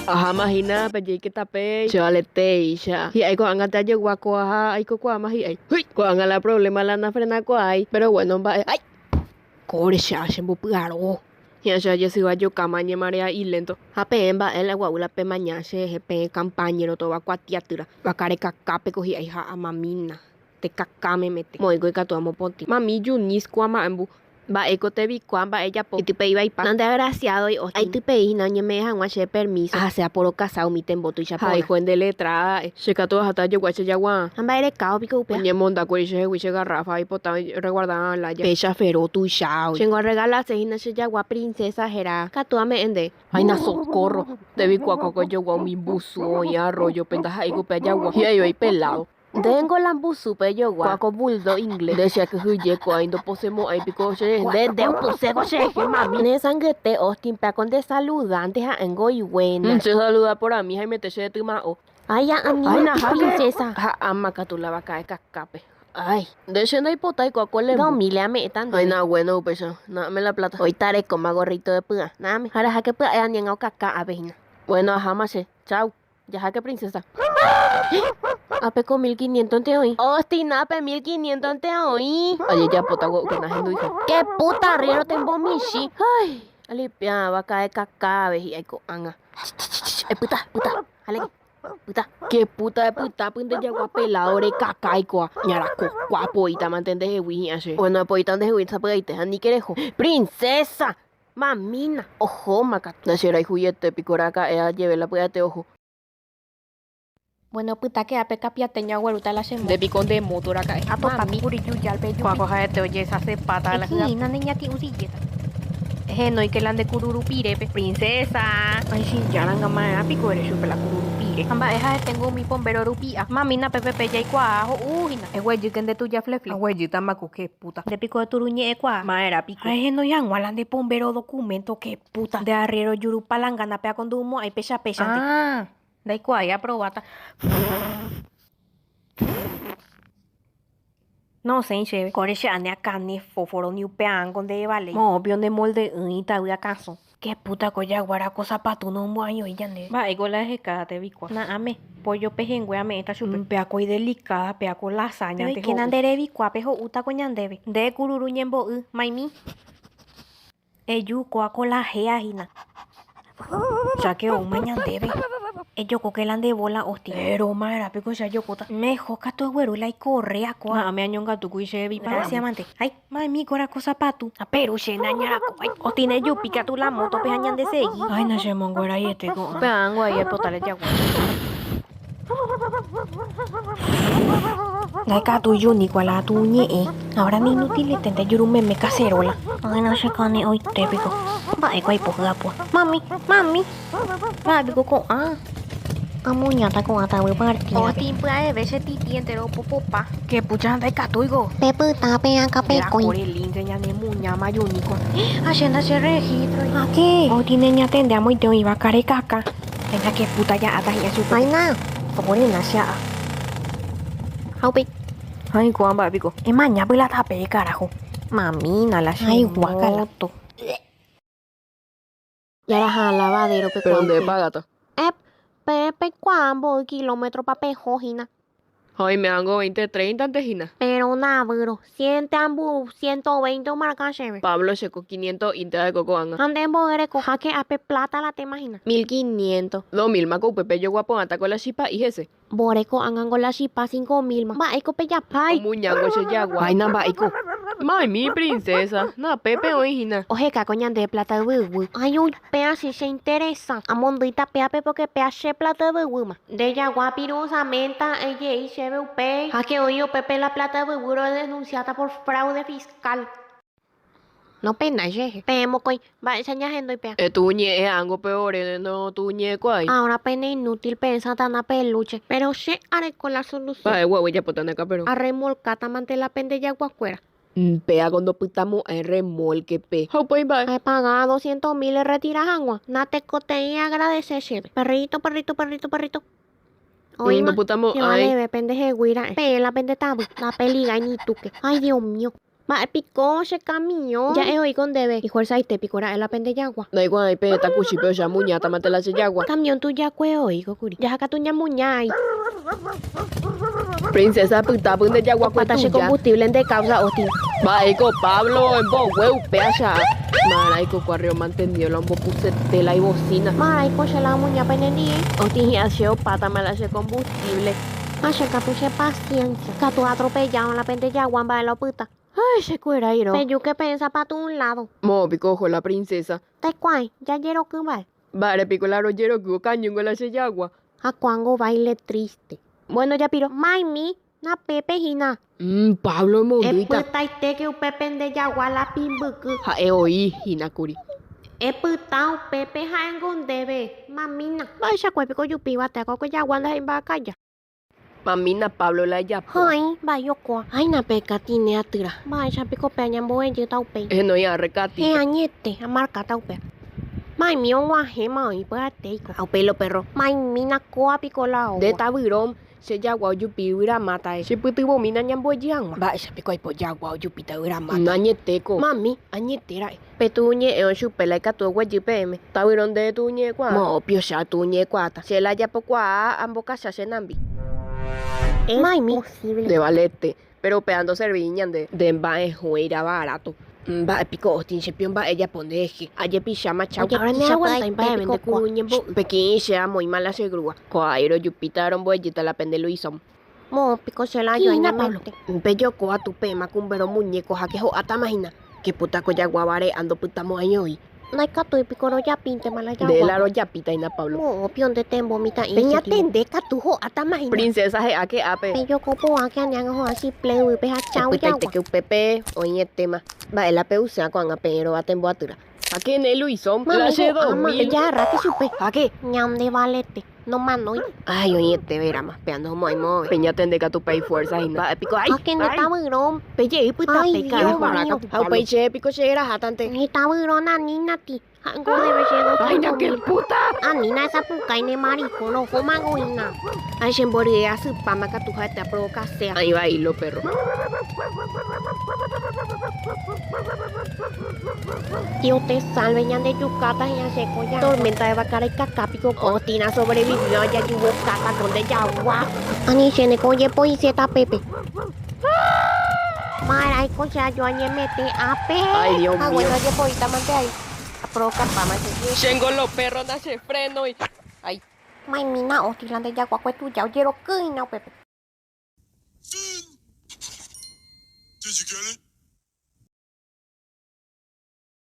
Aháma hína pejeike tape che valetéicha. Hi'ái ko'ág̃a te ajogua kóa ha aikokuaáma hi'ái. Hýi! Ko'ág̃a la problema la nafrenakuaái, pero bueno mba'e. Ái! Kóre che ha chembopy'aro. Hi'ã che ajesyva jokáma añemarea ilénto. Ha peẽ mba'e la gua'u la pemaña cherehe peẽ kampañero tova kuatiatýra. Vaka rekakápe ko hi'ái ha amamína. Tekaka memete. Moõiko ikatu amopotĩ. Mami Junis kua mba'embu. Mba'éiko tevikuaa mba'e japo. Itypei vaipa. Nandeagraciádoi Austin. Aitypei hína oñeme'ẽ hag̃ua chéve permiso. Ahase aporokasa umi tembo tuicha porã. Ha hijo nde letrada ha'e. Che katu aháta ajogua che jaguã. Ha mba'e rekáo piko upéva. Oñemonda kuri chehegui che garrafa aipota reguarda lája. Péicha fero tuicha. Chéngo arregalase hína che jagua princesa héra. Katu ame'ẽ nde. Aina socorro. Tevikuaa ko ojogua umi mbusu oĩ arroyo-pe ndaha'éiko upe ajagua. Hi'aiva ipelado. Ndéngo la mbusúpe ejogua. Kóa ko bulldog inglés. Nde che akyhyje kóa indoposemo'ãi piko che rehe. Nde nde oposéko che rehe mami. Ne sangete Austin peako nde saludante ha'éngo iguéna. Che saluda porãmi haimete che retyma'o. Ay ani princesa. Ha ama katu la vaka ekakápe. Ay. Nde che ndaipotái kóa ko lembu. 2000 ame'ẽta ndéve. Ay na bueno upéicha. Na'ame la plata. Oĩta rekóma gorrito de py'a. Na'ame. Ha reháke pya'e anianga okaka ápe hína. Bueno aháma che. Chau. Jaháke princesa. Ápe ko mil quiniéntonte oĩ. Austin, ápe mil quiniéntonte oĩ. Ajejapóta gua'úkena henduiha. Qué puta arriero te mbomichĩ. Ay, alipiã vaka ekaka ave hi'ái ko'ág̃a. Epyta, epyta. Aleki, pyta. Qué puta epyta py nde jagua pelado rekaka aikoa. Ñarakokua apoíta mante ndehegui hi'ã che. Bueno, apoíta ndehegui sapy'aite ha aníke reho. Princesa! Mamína, ohóma katu. Ndacherayhuiete piko raka'e ajeve la pya'ete oho. Bueno, opytáke ápe kapiateño aguerúta la che Nde moto. piko nde moto raka'e. Atopa Mami. kuri jujálpe ejupi. Kuáko ha'ete ojesasepáta la hyapu. Ehína ne ñati'ũsilleta. Ehenóike la nde kururu pirépe. Princesa! Ay chijáranga ma'erã piko ere chupe la kururu pire. Ha mba'e ha'eténgo umi pombéro rupi'a. Mamína pépe pe jaikuaa ho'u hína. Eguejýke nde tuja flefle. Aguejýtama ko che puta. Nde piko eturu ñe'ẽkuaa. Ma'erã piko. Ha ehenói hag̃ua la nde pombéro documento che puta. Nde arriéro juru palangana pe akondu'umo'ãi péicha péichante. Ah, ndaikuaái aprováta. Nosẽi chéve. Kóre che ane akãne fósforo ni upe'ãngo nde evaléi. Moõpio nde molde'ỹi tavy akãsõ. Che puta ko jaguara ko sapatu nombo'ãi oĩ ñandéve. Mba'éiko la eheka tevikuaa. Na'ãme, pollo pehẽngue ame'ẽta chupe. Péa ko idelicada, péa ko lasaña nte ho'u. Oikéna nde revikuápe ho'úta ko ñandéve. Nde kururu ñembo'y, maimi. Eju kóa ko la héa hína. Cháke oúma ñandéve. Ejokóke la nde bola hostia. Péro ma'erã piko che ajokóta. Mejor katu egueru la ikorrea kóa. Na'ãme añongatu kuri che vipa. Gracias mante. Ay, maimi kóra ko sapatu. Péro che nañarakói. Hostia ejupi katu la mótope ha ñande segi. Ay, na che mongueraiete ko'ã. Upévango ahí aipota la jagua. Ndaikatúi juni kuala tu ñe'ẽ. Ahora ni inutiletente juru meme cacerola. Ay, na che kane'õite piko. Mba'éko aipo hyapua. Mami, mami. Mba'e piko ko'ã. Amuñáta ko'ã tavy partida-pe. Otĩ pya'eve che titi entero opopopa. Che pucha ndaikatúiko. Pe pytã pe akã pekõi. Kore lince ñane muñáma juni ko'ã. Ha che nda che registro. Ha che. Otĩ ne ñatende amoite oĩva karekaka. Venga che puta ja'áta hi'a chupe. Aina, okorena che a'a. Ha upéi. Ay, ko'ã mba'e piko. Emaña py la tape, carajo. Mamína la che Ay, guácala. moto. Jaraha lavadero-pe Pero nde ko'ã. epagata. Ep, peẽ peikuaa mboy kilómetro-pa peho hína. Ha oime'ãngo veinte tréintante hína. Péro navýro, siente ambu 120 omarka chéve. Pablo, cheko quiniento ínte aeko ko'ág̃a. Ha nde mboy reko háke ápe plata la tema hína. Mil quiniento. Dos mílmako upépe ejoguapo'ãta ko la chipa'i hese. Mbore ko'ág̃ango la chipa cinco mílma. Mba'éiko pejapái. Omuñángo che jagua. Áina mba'éiko. Mami, princesa, napépe oĩ hína. Oheka ko ñande plata yvyguy. Ay, upéa si che interesa. Amondýita péape porque péa che plata yvyguýma. Nde jagua piru osamenta ejei chéve upéi. Ha ke oĩ upépe la plata yvyguy rodenunciáta por fraude fiscal. No penái cherehe. Peẽ mokõi, mba'éicha ñahendúi péa. Etu ñe'ẽ ángo pe ore no tu ñe'ẽ kuaái. Ahora pene inútil peẽ Satana peluche. Pero che areko la solución. Mba'e gua'u ejapóta nde kapero. Arremolcáta mante la pende jaguakuéra. Péa ko ndopytamo'ãi remolque-pe. Ha upéi mba'e. Apaga doscientos mil erretira hag̃ua. Natekotevẽi agradece chéve. Perrito, perrito, perrito, perrito. Oĩma. Ndopytamo'ãi. Che valeve pendehegui ra'e. Peẽ la pende tavy. Ndapeligái ni túke. Ay, Dios mío. Mba'e piko che kamiõ. Ja'e oiko ndéve. Ifuerzaite piko ra'e la pende jagua. Ndaikuaái pe takuchípe ocha muñátamante la che jagua. Kamiõ tujakue oiko kuri. Jaha katu ñamuñái. Princesa pytápy nde jaguakue Opáta che tuja. combustible nde causa Austin. Mba'éiko Pablo embogue upéa cha. Marãiko ko arreo mantenido la ombopusete la ibocina. Marãiko che la amuña penendie. Austin hi'a che opátama la che combustible. Ha che katu che paciencia. Katu atropellado la pende jagua mba'e la opyta. Ay, che kuerairõ. Pejúke peẽ sapatu un lado. Moõ piko oho la princesa. Taikuaái, jajeroky mba'e. Mba'ére piko la rojeroky okañýngo la che jagua. Ha ko'ág̃a baile triste. Bueno, japiro. Maimi, na pépe hína. Pablo emondýita. Epytaitéke upe pende jagua la pimbyky. Ha'e oĩ hína kuri. Epyta upépe ha'éngo ndéve, mamína. Mba'eichakue piko ojupíva téko ko jagua ndaha'éi mba'akaja. Mamína Pablo la ejapo. Hãi, mba'e okóa. Áina pe katine atýra. Mba'éicha piko péa ñamboguejýta upéi. Ehenói arre katita. Héẽ añete, amarkáta upéva. Maimi og̃uahẽma oĩ pya'etéiko. Ha upéi lo perro. Maimína kóa piko la Nde óga. tavyrom, che jagua ojupi yvyramátae. Che pytyvõmína ñamboguejy hag̃ua. Mba'éicha piko aipo jagua ojupíta yvyramáta. Añetéko. Mami, añete ra'e. Pe tu'uñe'ẽ ochupe la ikatu oguejy peẽme. Tavyro nde tu'uñe'ẽkuaa. Moõ piocha tu'uñe'ẽkuaáta. Che la ajapokuaa ambokacha che nambi. Es Maimi. posible. Nde valete. Pero upéva ndoservíi ñande. Nde mba'ehũeira barato. Mba'e piko Austin che pio mba'e japo nde eje. Ajepicháma chau. Ahora Ojepicha neaguantái pya'ete mba'eve piko nde kóa. kuru ñembo'y. Pekiĩ che amoĩma la che grúa. Ko'ág̃a rojupíta romboejýta la pende Luisón. Moõ piko che la ajo Hína Pablo. añemete. Pejoko atu peẽma kumbero muñeco ha ke ho'átama hína. Ke puta ko jagua vare'a ndopytamo'ãi oĩ. Ndaikatúi piko rojapíntema la Nde la jaguápe. rojapíta hína Pablo. Moõ pio nde tembo mitã'i che tio. Peñatende katu ho'átama hína. Princesa he'a ke ápe. Pejoko po'áke aniág̃a ho'a chiple yvýpe ha chau jagua. Epytaiteke upépe oĩetéma. Mba'e la pe'usẽa ko'ág̃a peẽ rova tembo atýra. Ha ke ne Luisón, la Mami che ho'áma. 2000. Ejagarráke chupe. Ha ke. Ñande valete. Nomanói. Ay, oĩete verama. Péa ndohomo'ãi moõve. Peñatende katu pe ifuerza hína. Mba'e piko. Ay, Ha ke nde ay. tavyro. Pejey pyta Ay, pe Dios carajo. mío. Ha upéi che piko che erahátante. Tavyro nanínati. Ha'éngo debe che Ay, no, qué 200.000. puta. Anína esapukái ne maricón ohómago hína. Ay, che mbory'e asypáma katu ha'ete aprovokasea. Ahí va hilo, perro. Dios te salve ñande jukáta hína che ko jagua. Tormenta de vaca reikaka piko ko. Tina sobrevivió jajuvokata con de jagua. Ani chéne ko ojepoise tapépe. Maraiko che ajo añemete ápe. Ay, Dios Ha mío. bueno ojepoítamante ahí. Aprovokapáma che. Chengo los perros nace freno y. Ay. Maimína Austin la nde jaguakue tuja ojerokýina upépe. Did you get it?